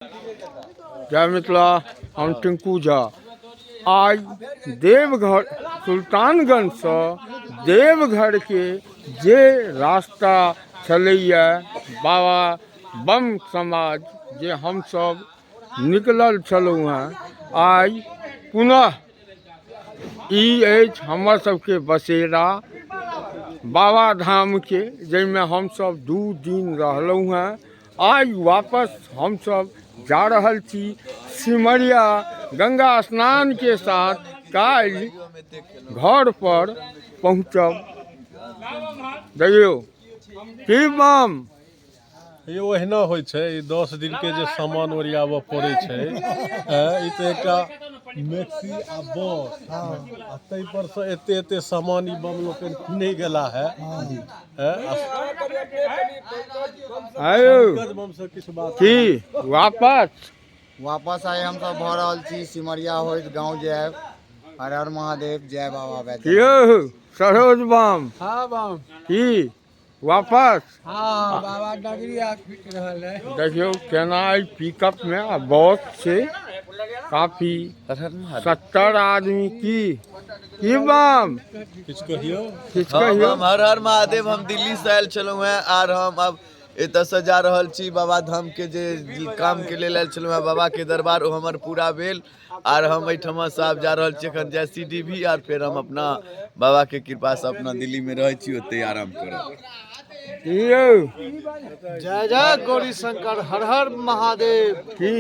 जय मिथिला, हम टिंकू झा। आइ देवघर सुल्तानगंजसँ देवघरके जे रास्ता छलैए, बाबा बम समाज जे हमसभ निकलल छलहुँ हेँ, आइ पुनः ई अछि हमर सबके बसेरा बाबा धामके, जाहिमे हमसभ 2 दिन रहलहुँ हेँ। आइ वापस हमसभ जा रहल छी सिमरिया गंगा स्नान के साथ काल्हि घर पर पहुँचब। देखियौ की बम यौ, ओहिना होइ छै। ई 10 दिनके जे सामान ओरियाबऽ पड़ै छै, ई तऽ एकटा मैक्सी आ बस आ ताहि पर से एते एते सामान ई बम लोकनि किनै गेला है। आयौ। पंकज बम से किछु बात। की वापस? वापस आइ हमसब भऽ रहल छी, सिमरिया होइत गाँव जायब। हर हर महादेव, जय बाबा बैद्यनाथ। यौ सरोज बम। हाँ बम। की वापस? हाँ, बाबा डगरी फीट रहल है। देखियौ केना एहि पिकअप में आ बस छै, काफी 70 आदमी। की की बम? किछु कहियौ। किछु हाँ, कहियौ। हम हर हर महादेव। हम दिल्ली से आयल छलहुँ हेँ आर हम अब एतऽसँ जा रहल छी। बाबा धाम के जे काम के लेल आयल छलहुँ हेँ, बाबा के दरबार, ओ हमर पूरा भेल आर हम एहिठमा से आब जा रहल छी एखन जय सी डी भी आर फेर हम अपना बाबा के कृपा से अपना दिल्ली में रहै छी, ओतहि आराम करब। की यौ? जय जय गौरी शंकर, हर हर महादेव। की?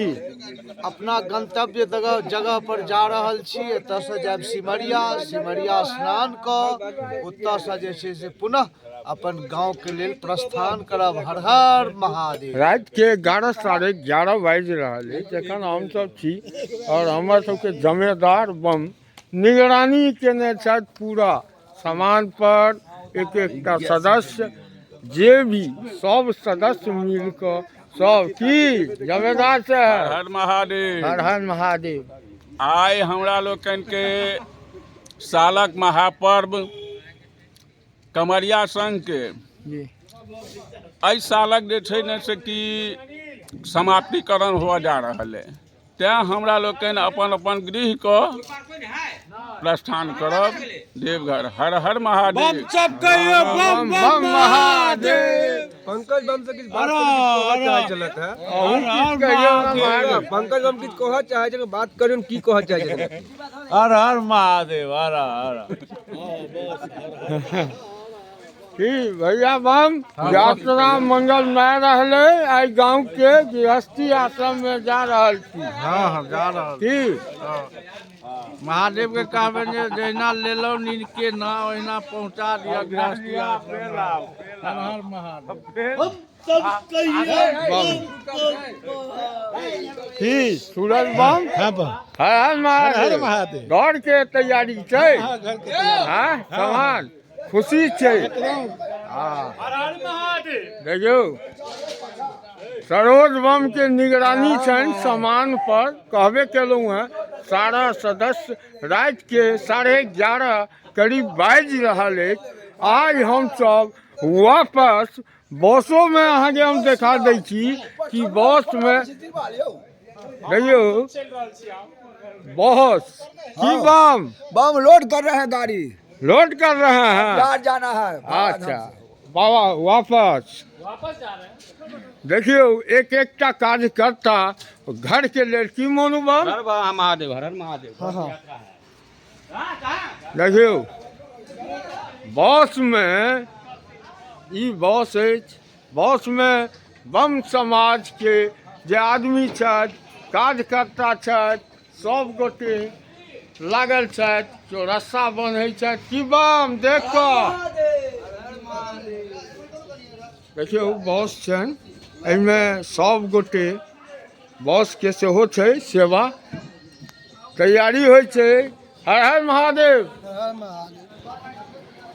अपना गंतव्य जगह जगह पर जा रहल छी। एतऽसँ जायब सिमरिया, सिमरिया स्नान कऽ ओतऽसँ जे छै से पुनः अपन गाँवके लेल प्रस्थान करब। हर हर महादेव। राति के 11, 11:30 बाजि रहल अछि जखन हमसभ छी और हमर सबके जमेदार बम निगरानी केने छथि पूरा सामान पर। एक एकटा सदस्य जे भी सब सदस्य मिल कऽ सब की जमेदार से। हर हर महादेव। हर हर महादेव। आइ हमरा लोकनि के सालक महापर्व कमरिया संघ के एहि सालक जे छै ने से कि समाप्तिकरण हुअ जा रहल अइ, तेँ हमरा लोकनि अपन अपन गृहके प्रस्थान करब देवघर। हर हर महादेव। बम बम महादेव। पंकज बम से किछु बात कहऽ चाहै छलथि है। अहूँ किछु कहियौ ने महादेव। पंकज बम किछु कहऽ चाहै छलथि, बात करियौ, की कहऽ चाहै छलथि? हर हर महादेव, हर हर। की भैया बम, यात्रा मंगलमय रहलै। आइ गाँव के गृहस्थी आश्रम में जा रहल छी। हाँ, जा रहल। की? महादेव के कहबै जे जहिना लेलहुँ नीके ना ओहिना पहुँचा दिअ गृहस्थी आश्रम। हर हर महादेव। की सूरज बम? हाँ बम। हर हर महादेव। महादेव। घर के तैयारी छै? हाँ, सामान खुशी छै। हाँ, देखियौ सरोज बम के निगरानी छनि सामान पर। कहबे केलहुँ हेँ, सारा सदस्य। राति के 11:30 करीब बाजि रहल अछि। आइ हमसभ वापस बसोमे अहाँके हम देखा दै छी कि बसमे देखियौ बस। की बम? बम लोड कर रहे हैं गाड़ी। लोड कर रहे हैं। बाहर जाना है। अच्छा बाबा, वापस। देखियौ एक एकटा कार्यकर्ता घर के लेल। की मोनू बम? हर महादेव, हर हर महादेव। देखियौ बसमे, ई बस अछि, बसमे बम समाजके जे आदमी छथि, कार्यकर्ता छथि, सब गोटे लागल छथि, केओ रस्सा बन्है छथि। की बम, देख कऽ देखियौ बस छनि, एहिमे सब गोटे बसके सेहो छै सेवा, तैयारी होइ छै। हर हर महादेव।